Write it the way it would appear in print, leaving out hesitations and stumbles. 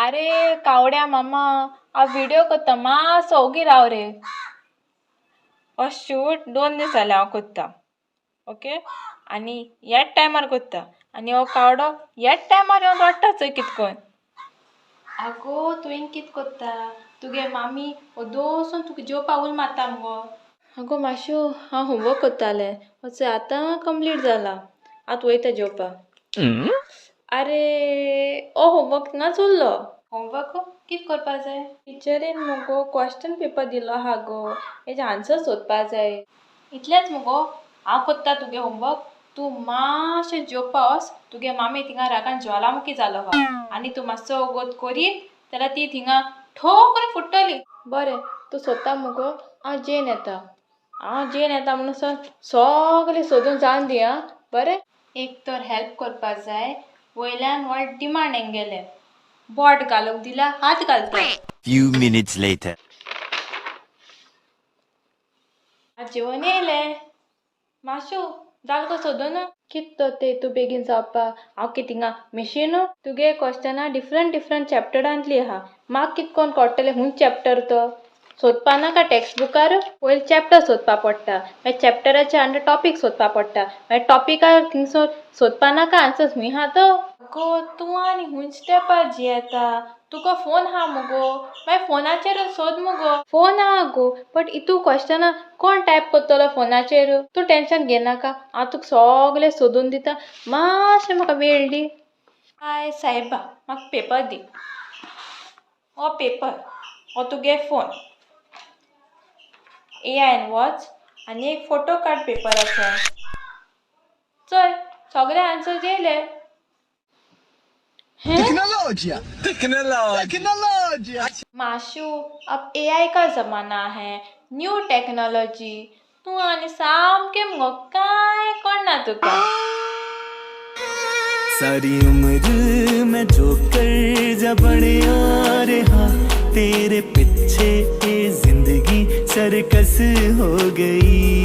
आरे कावड्या मामा, हांव व्हिडियो करता, मातसो ओगी राव रे. हो शूट 2 दीस जाले हांव करता, ओके, आनी ह्याच टायमार करता आनी हो कावडो ह्याच टायमार येवन रडटा चोय कितकोन. आगो तुवें कित कोत्ता, तुगे मामी ओदोसून तुका जेवपा उल मारता मुगो. आगो मातशें हांव होमवर्क करतालें, हो चोय आतां कंप्लीट जाला, आतां वयता जेवपाक. आरे हो होमवर्क थिंगाच उरलो. होमवर्क कित करपा जाय? टिचरीन मुगो क्वेश्चन पेपर दिलो आहा गो, हेजे आन्सर सोदपा जाय. इतलेंच मुगो, हांव कोत्ता तुगे होमवर्क, तूं मातशें जेवपा वच. तुगे मामी थिंगा रागान ज्वालामुखी जालो आहा आनी तूं मातसो वोगोत करीत जाल्यार ती थिंगा ठो करून फुट्टली. बरें तूं सोदता मुगो, हांव जेवन येता. हांव जेवन येता म्हणून सगळें सोदून जावन दी आं, बरें. एक तर हेल्प करपा जाय, वयल्यान व्हड डिमांड हेंगेलें, बोट घालूंक दिल्यार हात घालता. Few minutes later. हांव जेवन येयलें. माशू जाल गो सोदून? कित तर तें तूं बेगीन जावपा, हांव कितें थिंगा मिशीन? तुगे क्वेश्चनां डिफरंट डिफरंट चॅप्टरांतलीं आहा, म्हाका कित कोन्न कळटलें खूंय चॅप्टर तो? सोदपा नाका टॅक्स्ट बुकार, पयलीं चॅप्टर सोदपा पडटा, मागीर चॅप्टराचे अंडर टॉपीक सोदपा पडटा, मागीर टॉपिकार थिंगसर सोदपा नाका आन्सर खूंय आहा तो. आगो तूं आनी खूंयच तेंपार जियेता, तुका फोन आहा मुगो, मागीर फोनाचेर सोद मुगो. फोन आहा गो, बट इतू क्वेश्चनां कोण टायप करतलो फोनाचेर? तूं टेंशन घेनाका, हांव तुका सगळें सोदून दिता, मातशें म्हाका वेळ दी. हाय सायबा, म्हाका पेपर दी. हो पेपर, हो तुगे फोन, एआयन वच आनी एक फोटो काड पेपराचो. चोय सगळे आन्सर्स येयले. Tecnologia! Tecnologia! Tecnologia! माशू अब एआई का जमाना है, न्यू टेक्नोलॉजी. तूं आनी सामकें मुगो कांय कळना तुका. सारी उम्र मैं जो कर्जा बनया रहा, तेरे पीछे ये जिंदगी सर्कस हो गई.